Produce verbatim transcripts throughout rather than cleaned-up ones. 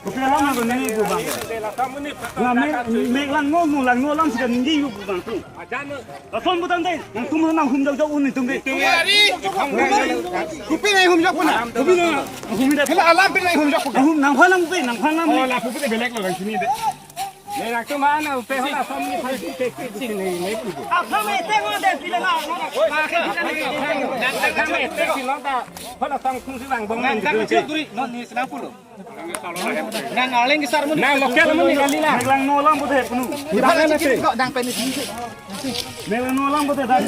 Kopi alam nangkok neli pu bang. Nang mek, mek langno, mo langno alam sika neli pu bang tu. Lason pu tangte, nangtum nanghumjokjok un nelitum ke. Kopi nanghumjok pu na? Kopi nanghum det? Hela alam pen nanghumjok pu. Nanghum, nangphan alam pu, nangphan alam. Oh, lapu pu te belek lo nang sini de. Nangtum mana upe hola som ni phan si tek si sini ne pu. Apa me tek mo de pila na? Apa me tek si lo ta? Hola tang kung si bang bong. Nang kang cek duri, non ni senang pulo. Nang aling kesar mo ni. Nang local mo ni kali la. Mek langno alam pu te punu. Ipala na te. Kok dang pen ni sini. Mek langno alam pu te dan.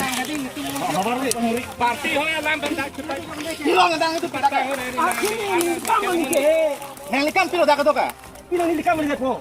Habar ni penguri. Parti ho alam pen dak cepat. Pilo na dang itu pada. Akhir ini kamu ni ke. Nang likam pilo dak itu ka? Pilo ni likam ni po.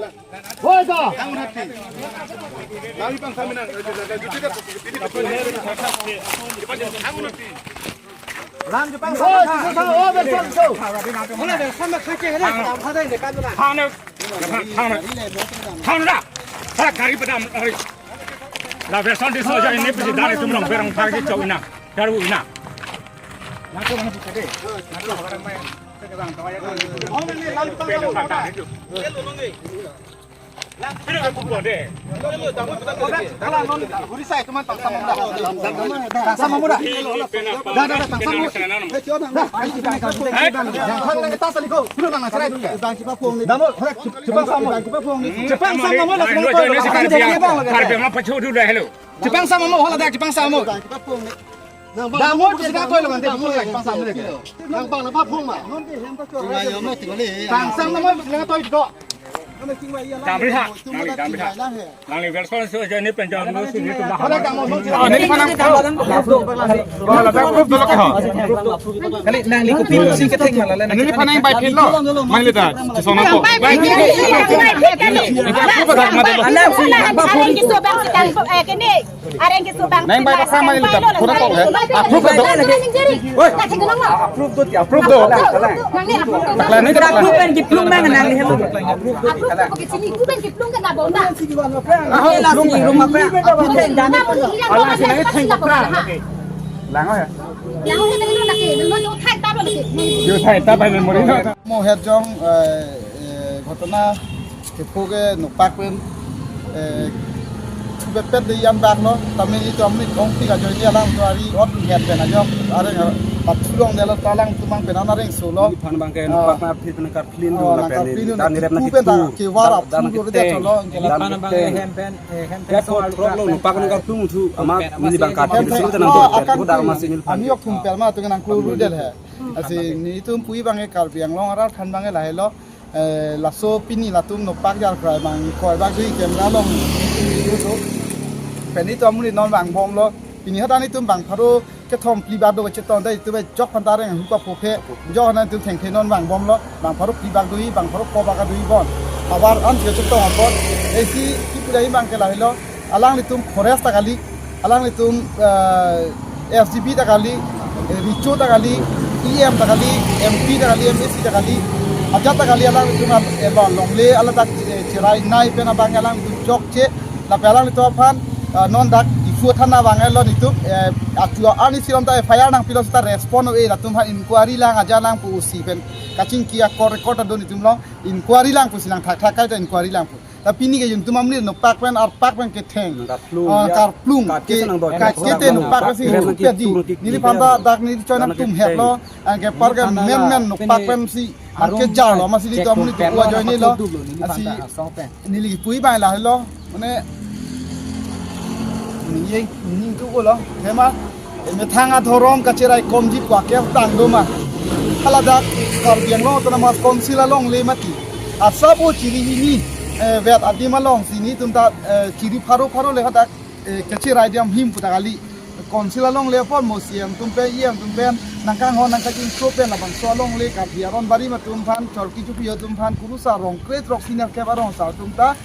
Hoi to. Hoi, hoi, hoi, hoi. Thang na, thang na, thang na. Hala gari padam, hari. La version di so jai ne pisi dari tum rong perong thang di chau ina, daru ina. Tangsam mama da. Da, da, da, tangsam mama. Tangsam mama. Chepang sam mama. Chepang sam mama. Karbi Anglong pacho du da hello. Chepang sam mama, hala da chepang sam mama. Damo, sila toy lo, nanti pun lagi pang sam lagi. Nang bang napa phung ma? Tangsam namo sila toy ko. Damri ha, nangli damri ha. Nangli version so jai ne penjam lo si ni tu. Hala kamu lo. Oh, neli phan nang. Oh, la proof dolo ke ho. Kali nangli kopi lo si kethek mala le. Neli phan nang bai phit lo. Mai le da. Sona ko. Bai phit. Ita ko ba ma de lo. Ala si ba phone. Areng keso bang si tang, eh, kene. Areng keso bang. Nang bai pakam ma neli ta pura ko, eh. Approve do. Oi. Approve do, approve do. Nang ni approve. Takla ni takla. Approve pen kiplung bang nang ni. Approve ko ke sini ku pen kiplung ke na bonda. Ah, la si rumah pe. Approve pen dan. Ala si nang theng ka pra. Lang ya. Lang ya, lang lagi. Nang mau thai ta lagi. Yo thai ta bai memory na. Mo het jong, eh, eh, ghotona kepu ke nopak pen, eh, chubepet de yan bak lo, tame ni to amni ong pi ka joi ni alang to ari ot het pen ajok, areng, eh, pat sulong de lo ta alang tumang pen an areng so lo. Phan bang ke nopak ma phir pen kar clean do na pen ni, ta ni rep na kitu pen ta ke war ap dan sulong de cholo, dan phan bang ke hem pen, eh, hem pen ya so alu trok lo, nopak na kar tung thu, ama ni bang ka phir sulong na do, ko dar ma sinil phan. Ami ok thum per ma tu nang klu ru del he. Asi nitum pui bang ke Karbi Anglong arat phan bang ke lahelo. Eh, laso pini latum nopak jar krai bang koi bang dui camera long. Peni to amuli non bang bom lo. Pini hadak nitum bang pharo kethom phli bak do cheton dai tu be jok phan ta reng hu ka pho phe. Jok na tum thengthe non bang bom lo. Bang pharo phli bak dui, bang pharo ko bak dui bon. Abar an ke cheton bon. Esi ki pudai bang ke lahelo. Alanglitum forest ta kali, alanglitum, eh, S G B ta kali, eh, Richo ta kali, E M ta kali, M P ta kali, M A C ta kali, ajat ta kali alanglitum, eh, lo longle ala dak, eh, cherai nai pen abang alanglitum chokche, lapen alanglitum aphan, eh, non dak Diphu thana abang lo nitum, eh, achu arni si rom ta F I R nangpilo seta respond ave latum aphan inquiry lang aja nang pu si pen kachingki akor record ta do nitum lo inquiry lang pusi nang thak thak kai ta inquiry lang pu. Ta pini ke jun tum amni nopak pen arpak pen ketheng. Karplung, ah, ya. Karplung. Kat ke, ke senang doi. Kat ke te nopak pen si kat ke rupiah di. Neli phan ta dak neli choi nang tum het lo. An ke par ke men men nopak pen si. An ke jar lo masi di to amni tu wa joi ni lo. Asi neli pui bai lahelo. Mane ni ye ni tu ko lo. Hema. Methang adhorom kacherai komji kwa ke tang do ma. Hala dak Karbi Anglong Autonomous Council along le mati. Asabo chiri hini. Eh, vet adim alongsi nelitum ta, eh, chiri pharo pharo le hadak, eh, kachirai dam him pu ta kali. Council along le apot mo C M atum pen, E M atum pen, nangkanghon nangkachingso pen labangso along le Karbi Aron Barim atum aphan, Chorki Chupi atum aphan, kurusar rong kre throksi nerkep arong asar atum ta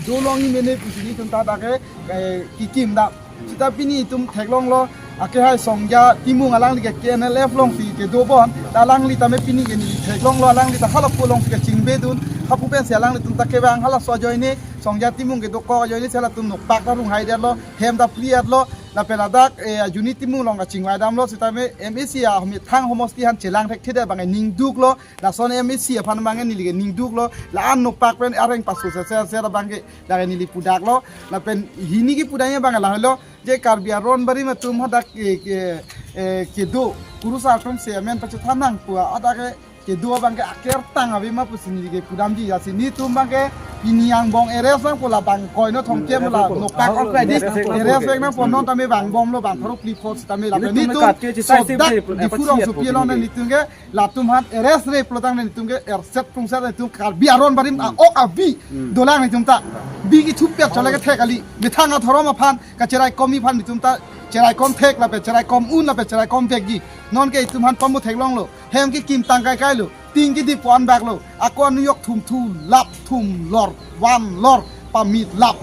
dolongji mene pusi nelitum ta dak ke, eh, kikim dam. Seta pini itum theklonglo, akehai Songja Timung alangli ke K N L F alongsi kedo bon, ta alangli tame pini ke neli theklonglo, alangli ta halapu alongsi kachingbedun, hapu pensi alanglitum ta kevang halaso ajoine, Songja Timung kedokok ajoine si halatum nokpak ta runghai detlo, hem ta phri-etlo, lapen ladak, eh, Juni Timung along kachingvai damlo, sitame M A C a methang homosti aphan chelang thekthedet abang ningduklo, lason M A C aphan abang neli ke ningduklo, la-an nokpak pen areng paso se se se abang ke, dak neli pudaklo, lapen hini kipudakji abang lahelo, je Karbi Aron Barim atum hadak ke, ke, eh, kedo, kurusar atum si amen pachethan nang pu hadak ke, kedo abang ke akertang ave ma pusi neli ke pudamji, lasi nelitum abang ke pini angbong arrest nangpo, labang koino thomkep la nokpak okrai di, arrest vek nangpo, non tame bang bomlo, bang pharo phli phot tame lapen nelitum kat ke chisai se sodak se Diphu rongsopi along nelitum ke latum aphan arrest-re pulotangte nelitum ke erset pungset nelitum Karbi Aron Barim a-ok abi dolang nelitum ta. Bi kithupet chole kethek kali. Methang adhorom aphan kacherai komji aphan nelitum ta cherai kom thek lapen cherai kom un lapen cherai kom vekji. Non ke itum aphan pamu theklonglo. Hem kikim tang kaikailo. Ting kidi po-an baklo. Ako anujok thum thu lap thum lor, van lor, pamit lap,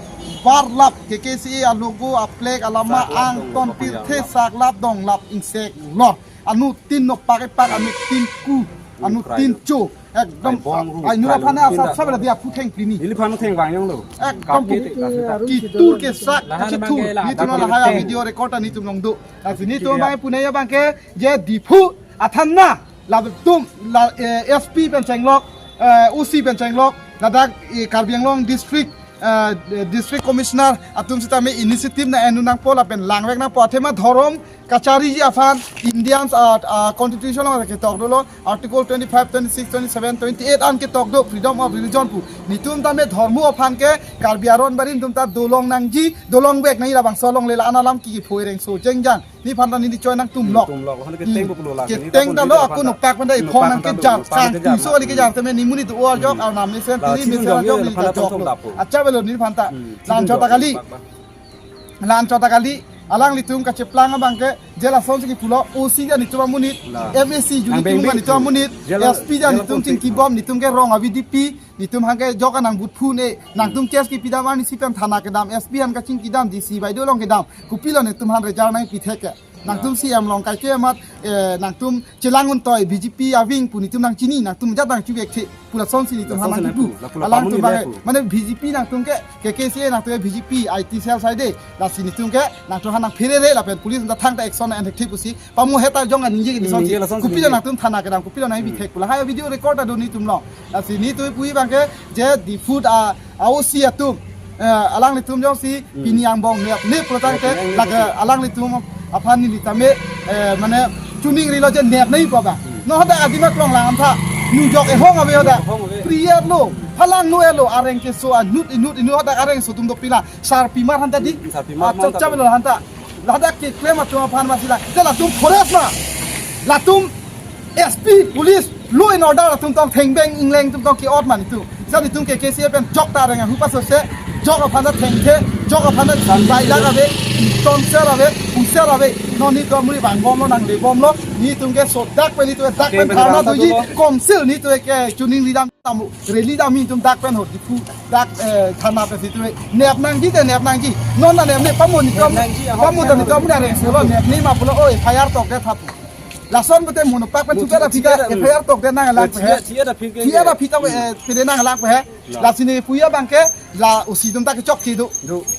var lap, K K C A a-logo, a-flag, alama, angton pirthe, sak lap, dong lap, ingsek lor. Anuttin nokpak epak, anuttin ku, anuttin cho. Ekdom ai bong ru, ai nu aphan asap sab la dia phutheng pini. Neli aphan theng vang yong lo. Ekdom kitur kesak, lahan kitur. Nelitum lahai video record ta nelitum long do. Lasi nelitum abang pune abang ke je Diphu athana latum la, eh, S P pen chenglok, eh, O C pen chenglok, ladak, eh, Karbi Anglong District, eh, District Commissioner atum sitame initiative na-en nangpo lapen langvek nangpo, athema dhorom kachariji aphan Indians, ah, ah, constitution along ketok dolo, article twenty-five, twenty-six, twenty-seven, twenty-eight an ketok do, freedom of religion pu. Nelitum tame dhormo aphan ke Karbi Aron Barim atum ta dolong nangji, dolongvek nangji, labangso along le la-an alam ki kiphoi rengso jengjang. Neliphan ta neli choi nangtum lok. Tum lok, hon ke teng buk lo la, keteng ta lo, ako nokpak pen ta iphong nang kejar, kang puso ali kejar tame neli monit do-o ajok, arnam mesen, la pini mesen ajok, neli ta chok lo. Acha avelo neliphan ta. La-an chot ta kali. La-an chot ta kali, alanglitum kacheplang abang ke, je lasonsi kipulo, O C ta nelitum amonit, M A C Juni Timung ta nelitum amonit, S P ta nelitum chingkibom, nelitum ke rong a-V D P, nelitum aphan ke jok anang but phun e, nangtum case kipi dam arnisi pen thana kedam, S P aphan kachingki dam, D C baideo along kedam, kopilo nelitum aphan result nangpi thek ke. Nangtum C M along kaike amat, eh, nangtum chelang untoi B J P aving pu nelitum nangchini, nangtum jat nangchuvek the, pu lasonsi nelitum aphan nangkipu. Alangtum abang ke, mane B J P nangtum ke, K K C A nangtum ke B J P I T cell side, lasi nelitum ke, nangtum aphan nangpherere lapen police nangtum thangta action nang-en thek the pusi, pamu heta jong aningje ke lasonsi. Kopilo nangtum thana kedam, kopilo nangpi thek pu. Lahai video record ta do nelitum along. Lasi nelitum puji abang ke, je Diphu a, a-O C atum, eh, alanglitum jongsi pini angbong nepne pulotangte, lake alanglitum aphan neli tame, eh, mane chuning rilo je nepnangji pu abang. Non hadak adim aklong lang tha, nujok ehong ave hadak. Ehong ave. Pri-etlo, halangno-etlo, areng keso anut inut inut hadak areng keso atum dopik la, sarpimar aphan ta di. Sarpimar aphan ta. Chapchap lo aphan ta. Ladak keklem atum aphan masi la, te latum forest ma, latum S P, police, law and order atum tong thengbeng ingleng atum tong ke-ot ma nelitum. Sa nelitum K K C A pen jok ta areng ahu paso se, jok aphan ta thengthe, jok aphan ta bai lak ave, ton ser ave, puser ave. Non nelitum amonit vangbomlo, nanglebomlo, nelitum ke sodak pen nelitum dak pen dharna doji, council nelitum ke chuning ridam, tamu rally dam nelitum dak pen ho Diphu dak, eh, thana pen nelitum nepnangji te nepnangji. Non ta nepne, pamu nelitum, pamu ta nelitum areng solo nepne ma pulo, o F I R tokdet tha pu. Lason pute mo nokpak pen thuke ta phita F I R tokdet nanglang pe he. Thia ta phita, eh, pide nanglang pe he. Lasi neli puji abang ke la O C atum ta kechokche do.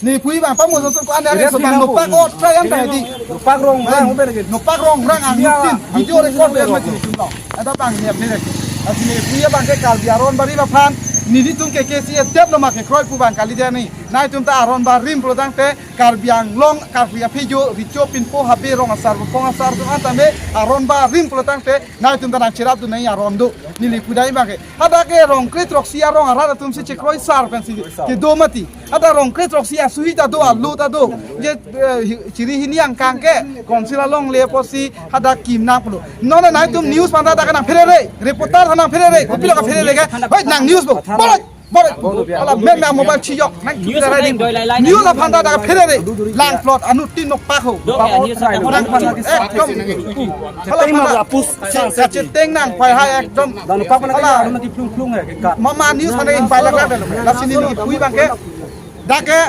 Neli puji abang pamu sonson ko-an areng so abang nokpak o try an ta di. Nokpak rong rang, nokpak rong rang anuttin video record pen mati tum lo. Ada abang nepne. Lasi neli puji abang ke Karbi Aron Barim aphan, nelitum K K C A tep lo ma kekroi pu abang kali dia ni. Nelitum ta Aron Barim pulotangte Karbi Anglong, Karbi aphejo, recho pinpo habe rong asar, bopong asar atum an tame Aron Barim pulotangte nelitum ta nangcherap dun nangji aron do. Neli pudai abang ke, hadak ke rong kre throksi arong arat atum si chekroi sar pensi kedo mati. Hadak rong kre throksi asuhi ta do, alo ta do. Je, eh, hi-, chiri hini angkang ke council along le apotsi hadak kim nangpo lo. Non nelitum news aphan ta hadak nangpherere, reporter aphan nangpherere, kopilo kapherere ke. Hoi, nang news bo. Boloi. Bor, hala meme mobile chijok nang. News chukla rai ding. Doi lai lai. News aphan ta dak phere re. Lang plot anuttin nokpak ho. Dok ya, news aphan. Lang plot. Ekdom. Hala aphan ta. Apus. Cheteng nangpai hai ekdom. Dan nokpak mana hala. Arun nangkiplung plung hai ke ka. Mama news aphan ta ingpai lak lak. Lasi neli pui abang ke. Dak ke,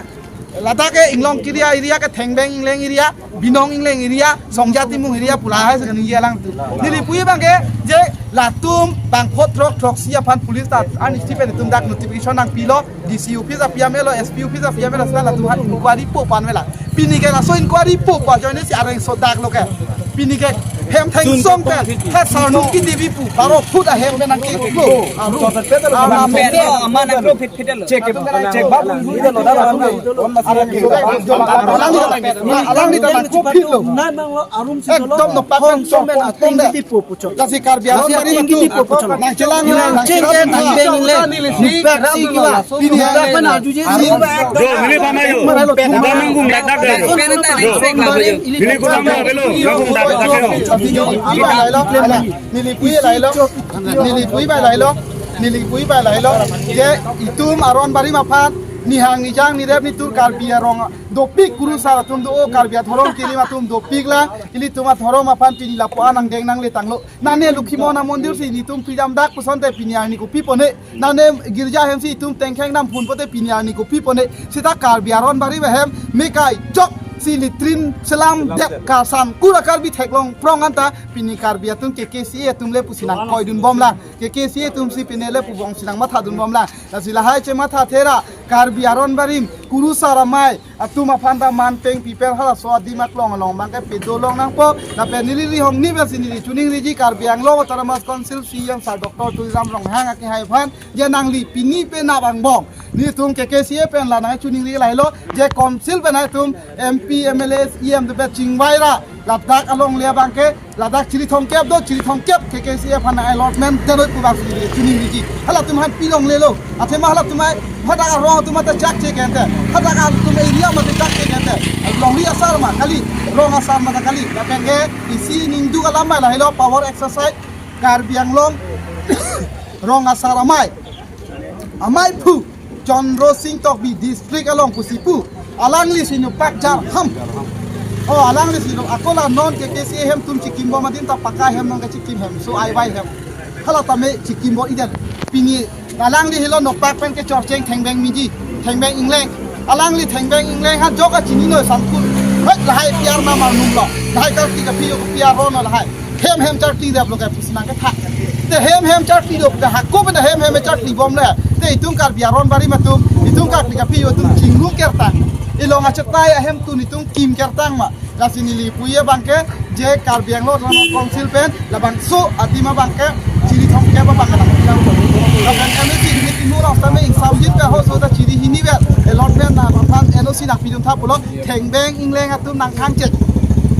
ladak ke Inglong area, area ke Thengbeng Ingleng area, Binong Ingleng area, Songja Timung area pu lahai se kani alang tu. Neli pui abang ke, je latum bangpho throk throksi aphan police ta arnisi pen itum dak notification nangpilo, D C office apiam elo, S P office apiam elo, sila latum aphan inquiry po pu-an avelo. Pini ke laso inquiry po pu ajoine si areng so dak lo ke. Pini ke hem thengsong pen, ha sarnung kedevi pu, baro foot ahem pen nangkeplo. Aru. Ama Pedro, ama nangkeplo. Check, check, bab, lu dia lo, dah, dah, dah. Alangli ta nangkopilo. Ekdom nokpak pen chok pen ateng de. Lasi Karbi Anglong bari matu. Nangchelang, nangchelang, nangchelang. Neli pama yo. Dah nanggung dak dak de. Neli ko pama yo, belo. Nanggung dak dak de. Neli pui lailo. Neli pui bai lailo. Neli pui bai lailo. Je itum aron barim aphan nihang nijang nirep nitur Karbi arong dopik, kurusar atum do, o Karbi adhorom kerim atum dopik lang. Ilitum adhorom aphan pini lapu-an angdeng nangle tanglo. Nane Lokhimon amondir si nitum pidam dak pusonte pini arni kopi pone. Nane girja hem si itum tengkheng dam phun pote pini arni kopi pone. Sita Karbi aron barim ahem mekai chok si latrine selam dep karsan kura Karbi theklong prong anta pini Karbi atum K K C A atum le pusi nangkoidun bom lang. K K C A atum si pine le pubong si nangmathadun bom lang. Lasi lahai chematha thera Karbi aron barim kurusar amei atum aphan ta man peng piper halaso adim aklong along abang ke pedo long nangpo. Lapen neli rihong ni besi neli chuning riji Karbi Anglong Autonomous Council C E M Sir Doctor Tuliram Ronghang akehai aphan, je nangli pini penap angbong nelitum K K C A pen la nangchuning ri lailo, je council pen itum M P, M L A, E M dopet chingvai ra ladak alongle abang ke, ladak chiri thomkep do, chiri thomkep K K C A aphan allotment dolo pu abang si chuning riji. Halatum aphan pilonglelo. Athema halatum ai, hadak arong atum ata chak che kente. Hadak atum area mate chak che kente. Longri asar ma kali, rong asar ma kali. Lapen ke isi ningduk alam bai lahelo power exercise Karbi Anglong rong asar amei. Amei phu Chandra Singh Tokbi district along pusi pu. Alangli si nokpak jar ham. O, alangli si lo akola non K K C A hem atum chikim bom adim ta paka hem nong ke chikim hem. So ai bai hem. Hala tame chikim bom idet. Pini alangli helo nokpak pen kechorcheng Thengbeng Miji, Thengbeng Ingleng. Alangli Thengbeng Ingleng ha jok kachini noi samkul. Hoi lahai piar ma marnum lo. Lahai karti kaphi yo piar ro no lahai. Hem hem charti dap lo ke pusi nangketha. Te hem hem charti dap ke hako pen hem hem charti bom le. Te itum Karbi aron barim atum, itum Karbi kaphi yo atum chinglung kertang. Ilong achetai ahem atum itum kim kertang ma. Lasi neli pui abang ke je Karbi Anglong Autonomous Council pen labangso adim abang ke chiri thomkep abang ke nang. Lapen M A C Unit Timung rong tame ingsam jit ke ho so ta chiri hini vet. Allotment nangphan N O C nangpidun tha pulo. Thengbeng Ingleng atum nangthang chet.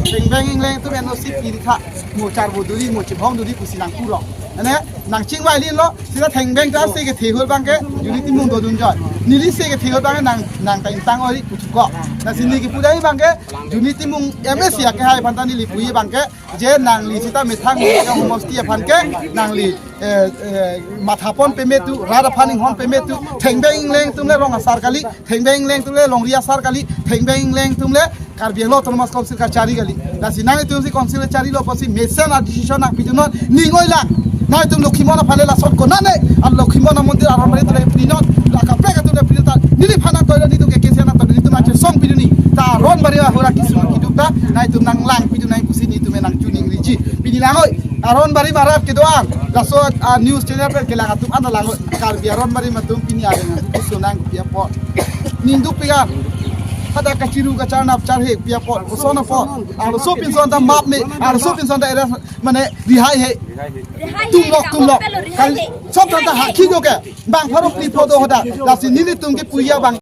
Thengbeng Ingleng atum N O C piri tha. Mo char bo duri, mo chibong duri pusi nangpulo. Ane nangchingvai lin lo. Sita Thengbeng ta se kethe hul abang ke Unit Timung dodun joi. Neli se kethe hul abang ke nang, nang ta ingtang ori puchuko. Lasi neli kipu dai abang ke Unit Timung M A C akehai aphan ta neli pui abang ke, je nangli sita methang ni homosti aphan ke nangli, eh, eh, mathapon peme tu, rat aphan inghon peme tu. Thengbeng Ingleng atum le rong asar kali, Thengbeng Ingleng atum le longri asar kali, Thengbeng Ingleng atum le Karbi Anglong Autonomous Council kachari kali. Lasi nangtum si council charilo pusi mesen a-decision nangpidun non, ning oi lang. Nangtum Lokhimon aphan le lason konane, a Lokhimon amondir aron bari tole pini non, la kaprek atum le pini ta, neliphan nangtoilo, netum K K C A nangtoilo, netum nangchesong pidun ni. Ta aron bari ahura kisung kiduk ta, nangtum nanglangpidun nang pusi netum nangchuning riji. Pini lang oi, aron barim arat kedo-an, laso a news channel pen kelang atum an lang oi, Karbi aron barim atum pini areng atum kiso nangpi apot. Ningduk pigan. Hadak kachiru kachar nap char he pi apot. Koson apot. Arloso pinson ta map me. Arloso pinson ta era mane rihai he. Tumlok, tumlok. Kal, sob ta hakhi do ke. Bang pharo kri photo hoda. Lasi nelitum ke puya abang